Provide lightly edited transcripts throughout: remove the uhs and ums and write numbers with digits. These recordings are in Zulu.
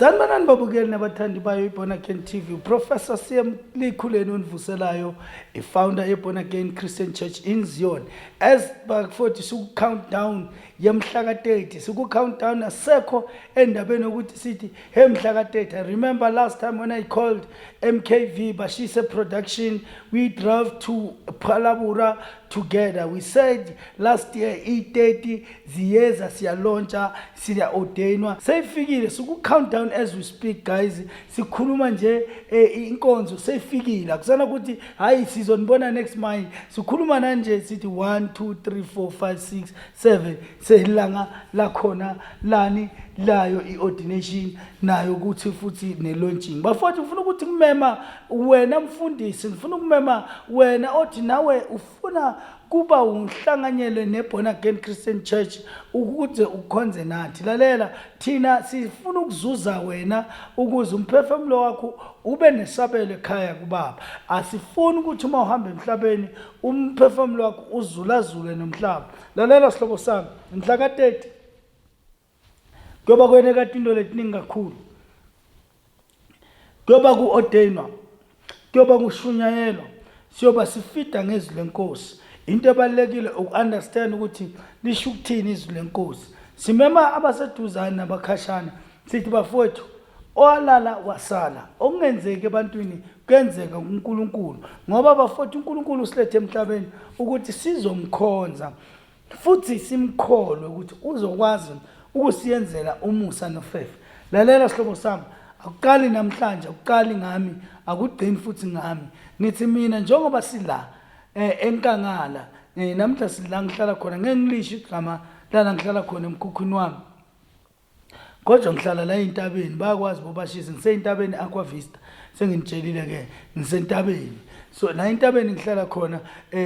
Sanibonani babukeli nabathandi bayo iBorn Again TV. Professor CM Likhuleni onivuselayo, i-founder yeBorn Again Christian Church in Zion. As bafowethu siku countdown yemhla ka-30, siku countdown asekho endabeni yokuthi sithi hey mhla ka-30. I remember last time when I called MKV Bashise Production, we drove to Phalaborwa together. We said last year i-30 ziyeza siyalontsha siya-ordainwa. Seyifikile siku-countdown as we speak guys. Sikhuluma nje inkonzo seyifikile. Akusana ukuthi hayi sizonibona next month. Sikhuluma nanje sithi 1 2 3 4 5 6 7 selanga lakhona lani layo i-ordination nayo ukuthi futhi ne-launching. Bafowethu ngifuna ukuthi kumema wena mfundisi, ngifuna ukumema wena othi nawe ufuna kuba uhlanganyele ne-Born Again Christian Church ukuze ukhonze nathi. Lalela, thina sifuna ukuzuza wena ukuze umphefumulo wakho ube nesabelo ekhaya kubaba. Asifuni ukuthi uma uhamba emhlabeni umphefumulo wakho uzulazule nomhlaba. Lalela sihlobo sami, mhla ka-30 kuyoba kweneka into letiningi kakhulu. Kuyoba ku-ordainwa, kuyoba kushunyayelwa, siyoba sifida ngezwi lenkosi. Into ebalulekile uku-understand ukuthi lisho ukuthini izwi lenkosi. Simema abaseduzane nabakhashana sithi bafowethu owalala wasala, okungenzeki ebantwini kuyenzeka kuNkulunkulu, ngoba bafowethu uNkulunkulu usilethe emhlabeni ukuthi sizomkhonza futhi simkholwe ukuthi uzokwazi ukusiyenzela umusa nofefe. Lalela sihlobo sami, akuqali namhlanje, akuqali ngami, akugcini futhi ngami. Ngithi mina njengoba sila enkangala, namhla sila ngihlala khona, ngeke ngilisho igama lala ngihlala khona emkhukhwini wami, kodwa ngihlala la ey'ntabeni, bayakwazi bobashisa, ngisey'ntabeni Aqua Vista, senginitshelile ke ngisentabeni. So la entabeni ngihlala khona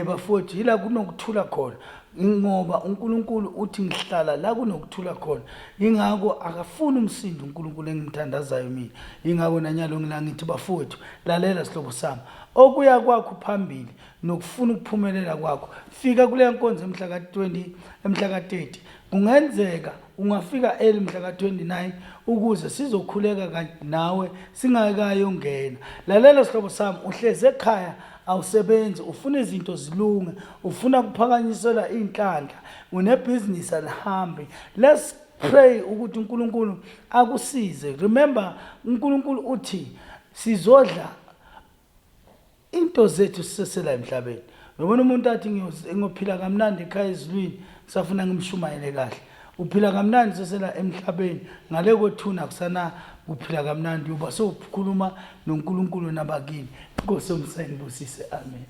bafowethu yila kunokuthula khona, ngoba uNkulunkulu uthi ngihlala la kunokuthula khona. Ingakho akafuni umsindo uNkulunkulu engimthandazayo mina. Ingakho nanyalo ngila ngithi bafowethu lalela sihlobo sami, okuya kwakho phambili nokufuna ukuphumelela kwakho, fika kuleya nkonzo emhla ka-20 emhla ka-30. Kungenzeka ungafika early mhla ka-29 ukuze sizokhuleka kanye nawe singakayongena. Lalela sihlobo sami, uhlezi ekhaya awusebenzi, ufuna izinto zilunge, ufuna kuphakanyiselwa iy'nhlanhla, unebhizinisi alihambi. Let's pray ukuthi uNkulunkulu akusize. Remember uNkulunkulu uthi sizodla into zethu sisesela emhlabeni. Uyabona umuntu athi ngiyophila kamnandi ekhaya ezulwini, ngisafuna ngimshumayele kahle. Uphila kamnandi sesela emhlabeni, ngale kothuna kusana kuphila kamnandi, uyoba sewukhuluma noNkulunkulu nabakini. Inkosi yomsa inibusise. Amen.